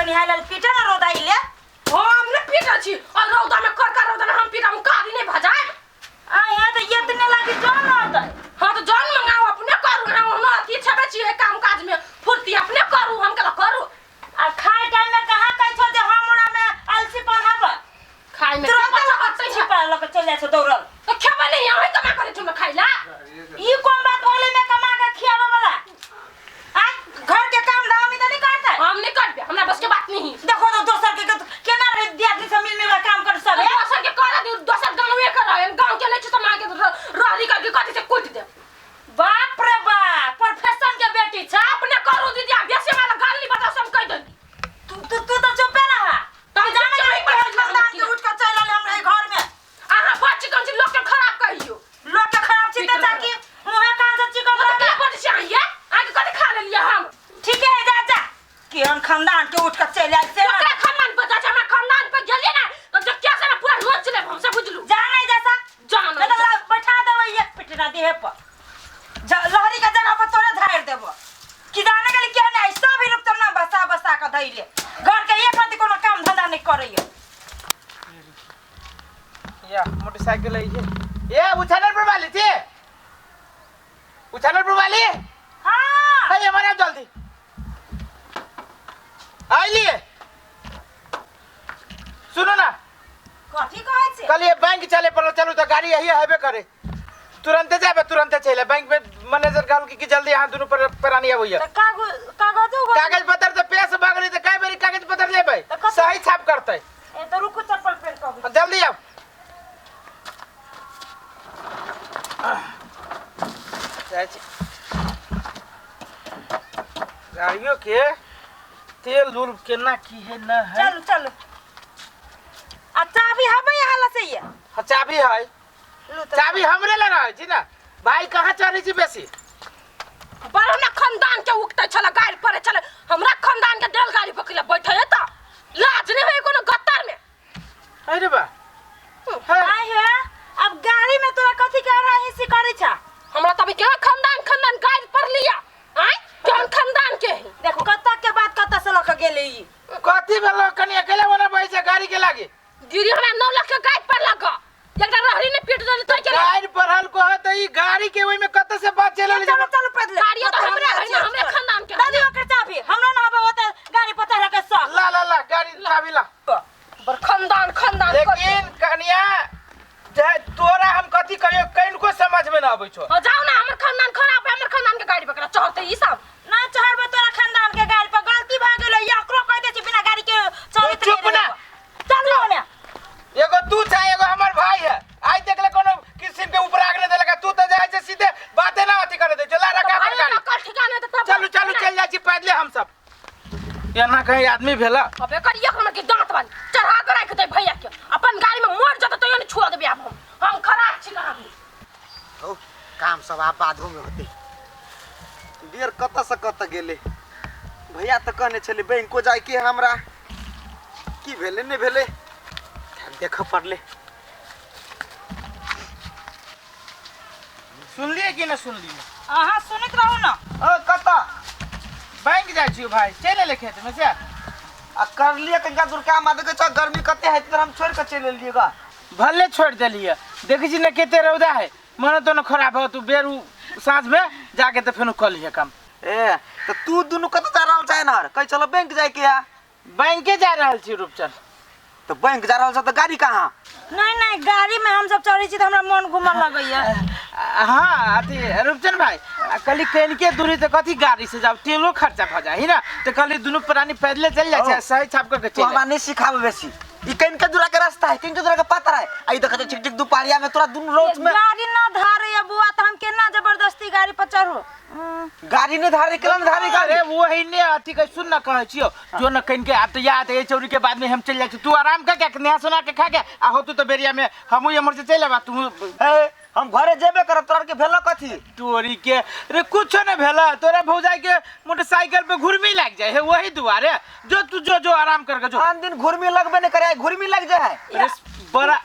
निहाय लेल पीटे ना रौदा इले। हम ने पीटै छी और रौदा में कर कर रौदा में हम पीटम कारी नहीं भजाएब। आ यहाँ तो इतने लागी जन रहतै। हाँ तो जन मंगाओ अपने करू, हम हम अथी छेबे छियै काम काज में फुर्ती अपने करू, हम केला करू। आ खाय टाइम में कहाँ कहै छौ जे हम ओरा में अलसी पन्हाब? खाय में तुरंत बच्चा लऽ बच्चा के छिपा लऽ के चलि जाइ छौ दौड़ल। तो खेबै नहीं अहीं कमा करे छी हमरा खाय ला। ई कोन बात होले में कमा के खियाबे वाला? आय घर के काम धाम ई त नहीं करतै। हम नहीं करबे, हमरा बस के बात नहीं। देखो तो दोसर के केना रहे दियादनी सब मिल मिल के काम कर सब। दोसर के कर दे, दोसर गांवे कर रहे, गांव के नहीं छी तो मां के रहरी करके कथी से कूट दे। बाप रे बाप, प्रोफेसर के बेटी छ। अपने करू दीदी, आ बेसी वाला गाली नहीं बताओ, सब कह दे। तू तू तू तो चुपे रहा। तू तू जाने चुप नहीं रही, के खानदान के उठ के चल आले हमरा घर में। अहाँ बच कम से लोग के खराब कहियो। लोग के खराब चिंता चाकी मुहे कान से चिकन तो लगे। का बच छी अहाँ ये? अहाँ के कथी खा लेलियै हम? ठीक है, जा जा। केहन खानदान के उठ के चल आयल से ना। ओकरा खानदान पर जा, हमरा खानदान पर गेलियै ना तो जब क्या से ना पूरा नोच लेब हम सब, बुझलू? जा नहीं जैसा। जा नहीं नहीं तो जा। बैठा देबै एक पिटना देह पर। लहरी के जगह पर तोरे झाड़ि देबो। कि जाने के लिए क्या नहीं, सब ही रुकतम ना बसा बसा के धैले। घर के एक रत्ती कोनो काम धंधा नहीं करैया। या मोटरसाइकिल है ये। ए उछानर पर वाली थी, उछानर पर वाली। हाँ। अरे हमारे आप जल्दी आई लिए। सुनो ना, कथी कहै छी? कल ये बैंक चले पड़ो, चलू तो गाड़ी यही हेबे करे, तुरंते जाबे तुरंते चले। बैंक में मैनेजर कहल कि जल्दी यहाँ दोनों पर प्राणी आबैया। त कागज उगज- कागज पत्र तो पेश भऽ गेलै, तऽ कै बेरी कागज पत्र लेबै? तऽ कथी- सही छाप करतै। ए त रुकू, चप्पल पेन कऽ जल्दी आउ। जाइ छी। गाड़ियो के तेल उल केना की है न है। चलू चलू। आ चाबी हबै यहाँ लसैया? हाँ, चाबी है। लू तऽ। चाबी हमरे लग रहै छी ना भाई, कहाँ चढ़ै छी बेसी? बड़ हमरा खानदान के उगते छले, गारि पड़े छले हमरा खानदान के, डेल गाड़ी पकड़ले बैठे त लाज नहीं होय कोनो गत्तर में। अरे बा हाँ। आइ हे, अब गाड़ी में तोरा कथी के रहा हिस्सी करै छा? हमरा तभी के खानदान खानदान गारि पड़ लिया आय केहन खानदान के है। देखो कत के बात कत से लऽ के गेलै ई। कथी भेलो कनी अकेले बना पैसा गाड़ी के लागे? दीदी हमरा 9 लाख के गारि पड़ लग, एकटा रहरी ने पीट देली तै के। गाड़ी पढ़ल को है त ई गाड़ी के ओइ में कत से बात चलल? चलो चलो पैदल। गाड़ी तो हमरे है ना, हमरे खानदान के है। दादी ओकर चाबी हमरा ना हबे ओते गाड़ी पर चढ़ के सब। ला ला ला गाड़ी चाबी ला। बड़ खानदान खानदान कर। लेकिन कनिया जे तोरा हम कथी कहियो, कनिको समझ में ना आबै छौ। हो जाओ ना, हमर खानदान खराब है, हमर खानदान के गाड़ी पकड़ा चढ़ते ई सब। ना चढ़बे तोरा खानदान के गाड़ी पर, गलती भऽ गेलै। एकरो कह दै छी बिना गाड़ी के चलैत चुप नहि ना। रहब। चलू ने। एगो तू छा, एगो हमर भाई है। आइ देखले कोनो किसिम के ऊपर आग नहीं देलक, तू तो जाइ छै सीधे बाते ना अथी करे दे छौ। ला रखा भाई अपन गाड़ी। कल ठिकाने त तब चलू चलू, चल जाइ छी पैदले हम सब। एना कहीं आदमी भेला? अब एकर एक नंबर के दांत बन चढ़ा के राख दे भैया के, अपन गाड़ी में मर जत तैयो नहीं छुआ देबे। आब हम खराब छी कहाँ भी। हौ, काम सब आब बाधो में होतै। बेर कतऽ से कतऽ गेलै। भैया तऽ कहने छलै बैंको जाइके है हमरा, की भेलै नहि भेलै देखऽ पड़लै। सुनलियै कि नहि सुनलियै? अहाँ सुनैत रहू ना। ओ कतऽ बैंक जाइ छियौ भाई? चलि एलै खेतमे से आ करलियै कनिका दूर काम, आ देखै छौ गर्मी कते है, तऽ हम छोड़ि कऽ चलि एलियै गा। भले छोड़ि देलियै, देखै छी ने कते रौदा है, मन तो न खराब हो। तू बेर उ साँझ में जाके तऽ फेनो कऽ लिहे काम। ए तऽ तू दुनू कतऽ जा रहल छै एनहर? कहै छलऽ बैंक जाइके है। बैंके जा रहल छी रूपचन। तऽ बैंक जा रहल छ तऽ गाड़ी कहाँ? नहीं नहीं, गाड़ी में हम सब चढ़ै छी तऽ हमरा मन घूमऽ लगैया। हाँ अथी रूपचन भाई, कहली कनिके दूरी तऽ कथी गाड़ी से जाउ, तेलो खर्चा भऽ जाइ ना, तऽ कहली दुनू प्राणी पैदले चलि जाइ छै, सही छाप कऽ के तू चलि हमरा नहीं सिखाबे बेसी। ई कनिके दूरा के रास्ता है, कनिके दूरा के पता है। आ ई देखै ठीक ठीक दुपहरिया में तोरा दुनू रोड में गाड़ी ना धारे बुआ, तऽ हम केना जबरदस्ती गाड़ी पर चढ़ू? गाड़ी नहीं धारे, केना नहीं धारे गाड़ी? अरे वो ही ने अथी के सुन ना, कहै छियो जो न कनिके आब तऽ याद है चौरी के बाद में हम चलि जाइ छी। तू आराम कर के नहा सोना के खा के आ हो, तू तऽ बेरिया में हमहूँ एम्हर से चलि आबा तू। ए हम घरे जेबे करब, तोरा के भेलो कथी? तोरी के रे कुछो नहीं भेला, तोरा भौजाई के मोटरसाइकिल पे घुर्मी लाग जाए है वही दुआरे। जो तू जो जो आराम करके जो। आन दिन घुर्मी लगबे नहीं करे, आई घुर्मी लग जाए है। अरे बड़ा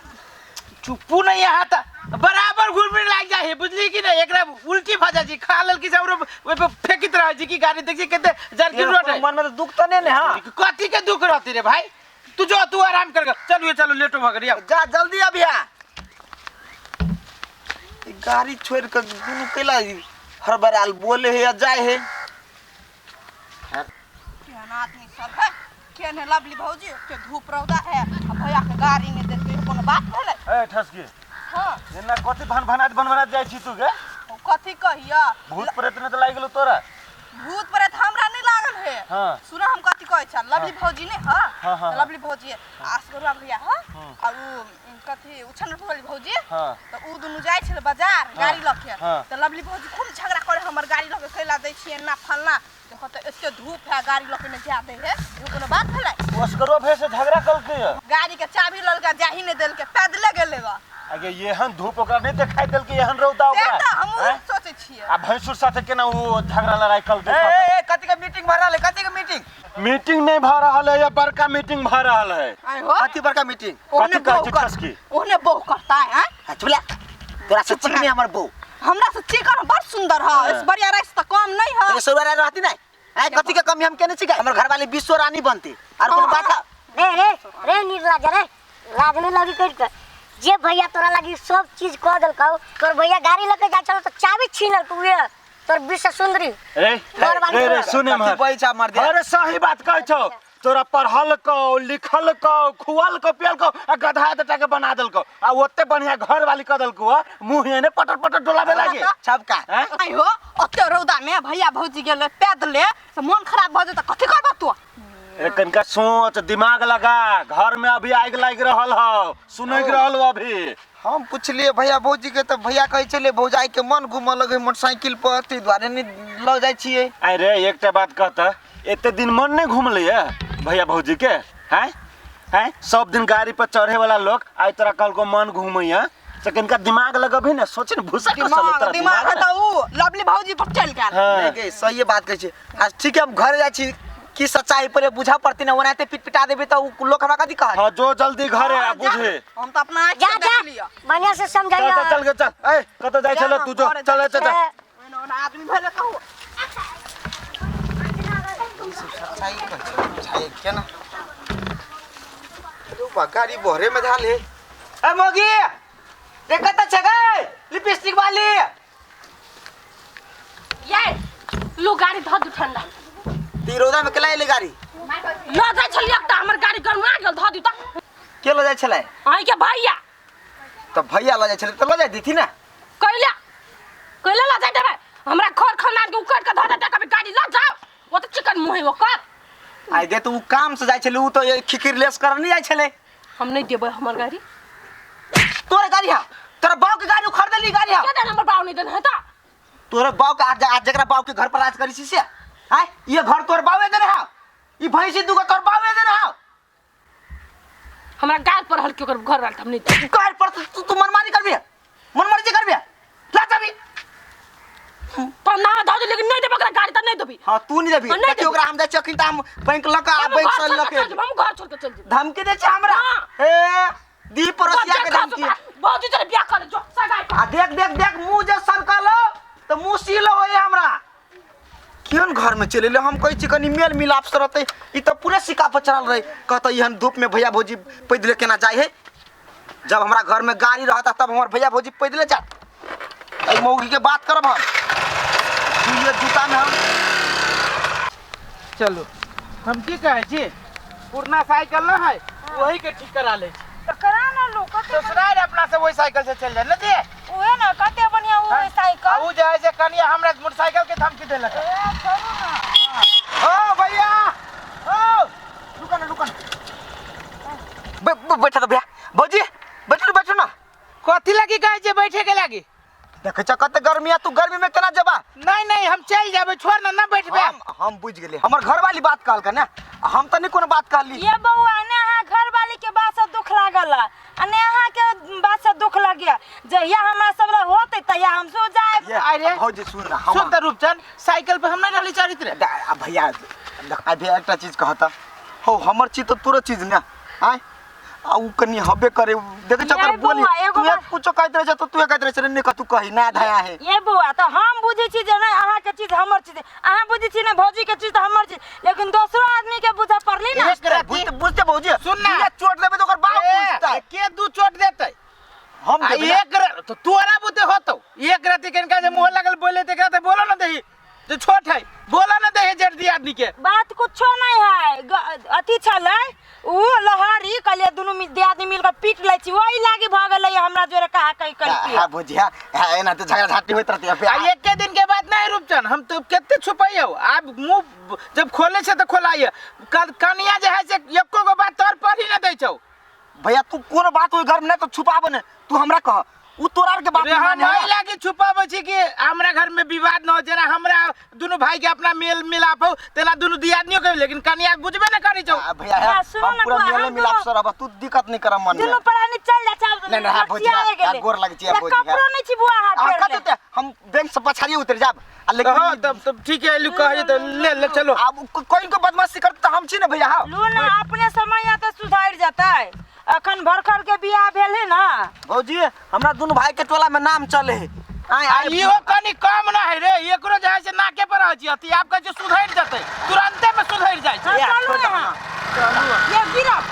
चुप्पू नहीं यहाँ था। बराबर घुरमिर लागि जाइ है, बुझली कि नहीं? एकरा उल्टी भ जाइ छै, खा लेल कि से औरो ओइ पर फेकित रहै छै कि गाड़ी देखी कते जर्किन रोड है। मन में तो दुख तो नहीं ने। हाँ कथी के दुख रहती रे भाई? तू जो, तू आराम कर, चलिए चलो, लेटो भ गेल। जा जल्दी अभी आ। ई गाड़ी छोड़ के दुनू कैला हड़बड़ाल बोले है या जाए है। केहन आदमी सब है, केहन है लवली भौजी के धूप रौदा है आ भैया के गाड़ी नहि देलकै, कोनो बात भेलै? ए ठसकी। हाँ। जेना कथी भन भनात भन भनात जाइ छी तू गे? ओ कथी कहिया, भूत प्रेत ने तऽ लागि गेलो तोरा? भूत प्रेत हमरा नहि लागल है। हाँ। सुन, हम कथी कहै छ, लवली भौजी नहि ह? हाँ, हाँ, लवली भौजी आसगरुआ भैया ह आ उ कथी उछन वाली भौजी। हाँ। तऽ उ दुनू जाइ छलै बाजार गाड़ी लऽ के। हाँ। तऽ लवली भौजी खूब झगड़ा करे, हमर गाड़ी लऽ के कैला दै छियै एना फलना, देखो तऽ एते धूप है, गाड़ी लऽ के नहि जा दै है, इहो कोनो बात भेलै? ओसकरो भेल से झगड़ा कलकै ये? गाड़ी के चाबी ललका, जाही नहि देलकै, पैदले गेलै बा। आगे एहन धूप ओकरा नहि देखाई देलकै, एहन रौदा से ओकरा? तऽ हमहूँ हैं? सोचै छियै। आ भैंसुर साथे केना ओ झगड़ा लड़ाई कलकै? ए ए, ए कथी के मीटिंग भऽ रहल है? कथी के मीटिंग? मीटिंग नहीं भऽ रहल है, ये बड़का मीटिंग भऽ रहल है। आइ हो। कथी बड़का मीटिंग? ओहने कथी कहै बहु छी कर ठसकी? ओहने बहु करता है, हैं? हाँ, चुप ले। तोरा से चिकनी हमर बहू। हमरा से चिकन बड़ सुंदर है, इस बढ़िया राइस तऽ कम नहीं है। तेरे सौरा रहती नहीं आय, कथी के कमी हम केने छी? हमर घर वाली विश्व रानी बनती और कोनो बात है? रे रे रे निर्लाज रे, लाज नहीं लगी कर के जे भैया तोरा लगी सब चीज कह देलकौ, तोर भैया गाड़ी लेके जा चल तो चाबी छीनल तू ये तोर विश्व सुंदरी रे घर वाली रे रे तोरा। सुने कथी मर पैसा मर दे। अरे सही बात कहै छौ, तोरा पढ़ल कौ लिखल कौ खुअल कौ पियल कौ आ गधा बेटा के बना देलकौ आ ओते बढ़िया घर वाली कह देलकौ, आ मुंह एने पटर पटर डोलाबे लागे सबका। हैं? आइ हो, ओते रौदा में भैया भौजी गेलै पैदले से मन खराब भऽ जेतै, कथी करबा तू? अरे कनिका सोच, दिमाग लगा, घर में अभी आगि लागि रहल हौ, सुनैक रहल हौ अभी। हम पुछलिए भैया भौजी के तऽ भैया कहै छलै भौजाई के मन घूमऽ लगै मोटरसाइकिल पर, ताहि दुआरे नहि लऽ जाइ छियै। अरे एकटा बात कहता, एते दिन मन नहीं घूमले है भैया भौजी के? हैं हैं सब दिन गाड़ी पर चढ़े वाला लोग आइ तोरा कहलको मन घूमैया, से कनिका दिमाग लगबही ने, सोचे ने भूसा कसल दिमाग तोरा दिमाग ने। तऽ उ लवली भौजी पर चलि गेल। हाँ। नहीं गे, सहिए बात कहै छै। आज ठीक है, हम घर जाइ छी की सच्चाई पर बुझा पड़ती ना, ओनाहिते पिट पिटा देबै तऽ उ लोग हमरा कथी कहत? हाँ जो जल्दी घरे आ हाँ, जा। बुझे। हम तऽ अपना आँखि जा से जा देख लिअ। बढ़िया से चल समझाइयो। चल चल गे चल, ए कतऽ जाइ जा छल ना, तू? जो घरे चल जाइ चल चल। ओहन ओहन आदमी भेलै कहू। सच्चाई कहै छै, बुझाइ केना रौ बा, गाड़ी बहरे में धाल है। ए मोगी रे, कतऽ छै गै लिपस्टिक वाली? ये लो गाड़ी धऽ दू ठंडा। ती रौदा में केला एलै गाड़ी? लऽ जाइ छलियै तऽ हमर गाड़ी गरमा गेल, धऽ दू तऽ। के लऽ जाइ छलै? अहीं के भैया। तऽ भैया लऽ जाइ छलै तऽ लऽ जाइ देथि ने। कैला कैला लऽ जाइ देबै? हमरा घर खानदान के उकड़ के धऽ देतै कभी गाड़ी लऽ जाओ, ओ तऽ चिकन मुँह है ओकर। आइ गे, तऽ उ काम से जाइ छलै, उ तऽ खिखिर लेस कर नहीं जाइ छलै। हम नहीं देबै हमर गाड़ी। तोरा गाड़ी हा? तोरा बाप के गाड़ी उखड़ देली गाड़ी हा? के देने? हमर बाप नहीं देने है तऽ। तोरा बाप के आज, आज जकरा बाप के घर पर राज करी छी से आय, ये घर तोर बावे देने हा, ई भैंसी दूगो तोर बावे देने हा। हमरा गाड़ पर हल के ओकर घर वाला हम नहीं देबै। गाड़ पर तू तू मनमानी करबी, मनमर्जी करबी, ला चाबी। पर ना धऽ दे, लेकिन नहीं देबै ओकरा गाड़ी तऽ नहीं देबै। हाँ तू नहीं देबी। हाँ, नहीं देखी देबी। ओकरा हम जाइ छी अखन तऽ हम बैंक लऽ के आ हम बैंक घर से छोड़ लऽ के के चलि जेबै, हम घर छोड़ के चलि जेबै। धमकी दै छै हमरा? हाँ। ए दी पड़ोसिया के धमकी। भौजी चल बियाह कर जो सगाई कर। आ देख देख देख, मुंह जे सनकल तऽ मुंह सील होय हमरा। केहन घर में चलि एलै? हम कहै छी कनी मेल मिलाप से रहतै, ई तऽ पूरे सिक्का पर चढ़ल रहै। कहतै एहन धूप में भैया भौजी पैदले केना जाइ है? जब हमरा घर में गाड़ी रहता तब हमर भैया भौजी पैदले जात। एहि मौगी के बात करब हम दुइये जूता में हम। चलू, हम की कहै छी, पुरना साइकिल न है, वही के ठीक करा लै छी। तऽ करा ना लो, कते ससुराल अपना से वही साइकिल से चल जाए न दे। उहे ना, कते बढ़िया उ साइकिल। आ उ जे है से कनिया हमरा मोटरसाइकिल के धमकी देलक। ए छोड़ू ना। ओ भैया ओ, रुको ना रुको ना, बैठा तो भैया भौजी, बैठू बैठू ना। कथी लागी कहै छै बैठे के लागी? देखै छ कते गर्मी है, तू गर्मी में केना जेबा? नहीं नहीं, हम चल जाबे, छोड़ ना, ना बैठबे। हम बुझ गेलियै, हमर घरवाली बात कहलकै ने, हम तऽ नहि कोनो बात कहली। ये बौआ, ने अहाँ घरवाली के बात से दुख लागल आ ने अहाँ के बात से दुख लगे, जहिया हमरा सब लग होतै तहिया हम सो जायब। ये, अरे। भौजी सुन ना, हम सुन तऽ रूपचंद, साइकिल पे हम नहीं रहली चढ़ित रे। आ भैया देख, आ भैया एकटा चीज कहता हो, हमर चीज तऽ तोरो चीज ने आय। आ उ कनी हबे करे देखे छ ये ओकर बोली बौआ, एगो तू बात- कुछो कहैत रहे छ तो तू कहैत रहे छ नहीं कतू कही ना धया है। ये बौआ, तो हम बुझै छी जे नहीं अहाँ के चीज हमर चीज, अहाँ बुझै छी ने भौजी के चीज तऽ हमर चीज, लेकिन दोसरो आदमी के बुझऽ पड़ली ना। एक रत्ती- बुझते बुझते भौजी, सुन ना। दुइया चोट देबे तो ओकर बाप बुझतै। के दू चोट देतै? हम आ देबै ना। एक तो तोरा बुते होतौ एक राति कनिका जे मुँह लगल बोले ते एकरा बोलो ना दही जे छोट है, बोलो ना दही जेठ दी आदमी के। बात कुछो नहीं है, अथी छलै उ लहरी, कहलिए दुनू दियादनी मिल के पीट लै छी, वही लागी भऽ गेलै हमरा जोरे कहा कही करी। हां भौजी, हां हां, एना तो झगड़ा झाटी होइत रहतै। आ एके दिन के बात नहीं रूपचन, हम तो कते छुपाइयो, आब मुंह जब खोले छे तो खोलाइए, कल कनिया जे है से एको गो बात तोर पर ही ना दै छौ। भैया तू कोनो बात ओइ घर में ना तो छुपाबो ने, तू हमरा कह, उ तोरा आर के बात रे हम नहीं माने नहीं लागी छुपाबै छी कि हमरा घर में विवाद न हो, जेना हमरा दुनू भाई के अपना मेल मिलाप हो तेना दुनू दियादनियों के, लेकिन कनिया बुझबे न करी छौ। आ, भैया हाँ, सुनो हम ना पूरा बुआ, मेले हम मिलाप दुनू- से रहब, तू दिक्कत नहीं करब मन में। दुनू प्राणी चल जा छै, नहीं, नहीं, हाँ, भौजी, लसिया हाँ, गेलै। गोर लगै छी, हाँ, या भौजी, हाँ। कपड़ो नहीं छी बुआ हाथ आ, फेरले। कतौ ते हम बैंक से पछाड़िए उतर जाब, आ लेकिन हाँ तब ठीक है, लू कहिए तो ले ले चलो। आब कोई को बदमाशी करत तो हम छी ना भैया। हाँ लू ना अपने समय आ तऽ सुधरि जेतै, अखन भरखर के बियाह भेल है ना। भौजी हमरा दुनू भाई के टोला में नाम चले है। आय, आ आय, इहो कनी कम न है रे, एकरो जे है से नाके पर रहै छी अथी, आब कहै छै सुधरि जेतै, तुरंते में सुधरि जाइ छै। हाँ, या, चलू छोड़ दे अहाँ। ये गिरब।